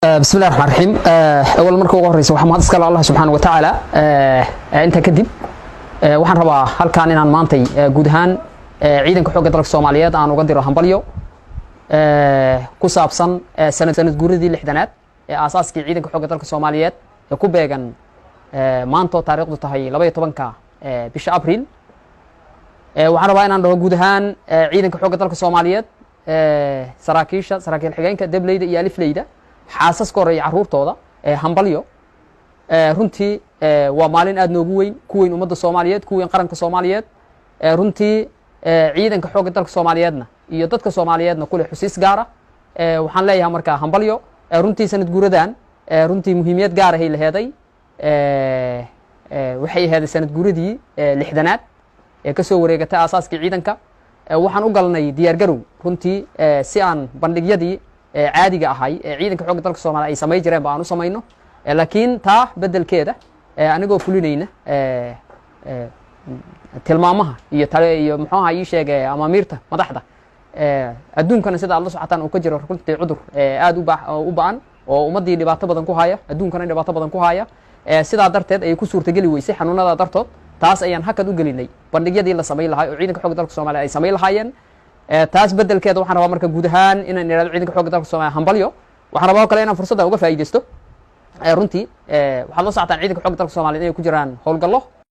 Bismillahi raxmaan raxiim. Awal, marka ugu horeysa, waxaa mahad iskale Allah subxaana wa tacaala. Intaa kadib, waxaan rabaa halkaan inaan maantay guud ahaan ciidanka xoogga dalka Soomaaliyeed aan uga diro hambalyo ku saabsan sanad guuradii 60aad ee aasaaskii ciidanka xoogga dalka Soomaaliyeed ee ku beegan maantoo taariikhdu tahay 12-ka bisha Abriil. Waxaan rabaa inaan dhaho guud ahaan ciidanka xoogga dalka Soomaaliyeed, saraakiisha, saraakiil xigeenka, debleyda iyo alifleyda, xaasaska hore iyo carruurtooda, hambalyo. Runtii waa maalin aad noogu weyn, ku weyn ummadda Soomaaliyeed, ku weyn qaranka Soomaaliyeed. Runtii ciidanka xoogga dalka Soomaaliyeedna iyo dadka Soomaaliyeedna kuleh xusiis gaara. Waxaan leeyahay markaa hambalyo. Runtii sanad guuradan runtii muhiimiyad gaarahay laheeday. Waxay aheeday sanad guuradii 60aad ee kasoo wareegatay aasaaskii ciidanka. Waxaan u galnay diyaar garow runtii si aan bandhigyadii caadiga ahay ee ciidanka xoogga dalka Soomaliya ay samay jireen ba aan u samayno, laakiin taa beddelkeeda, anigoo fulinayna tilmaamaha iyo tale iyo muxuu aha ii sheege amaamiirta madaxda, adduunkana sida aad la socotaan uu ka jiro runtii cudur aad u ba-an oo ummaddii dhibaato badan ku haya, adduunkana dhibaato badan ku haya. Sidaa darteed ayay ku suurtageli weysay xanuunada dartood. Taas ayaan hakad u gelinay bandhigyadii la samayn lahay oo ciidanka xogga dalka Soomaliya ay samayn lahaayeen. Taas beddelkeeda, waxaan rabaa marka guud ahaan inaan ihahdo ciidanka xogga dalka Soomaliya hambalyo. Waxaan rabaa oo kale inaan fursadda uga faa'iidaysto. Runtii waxaad la socotaan ciidanka xogga dalka Soomaliya inay ku jiraan howlgallo.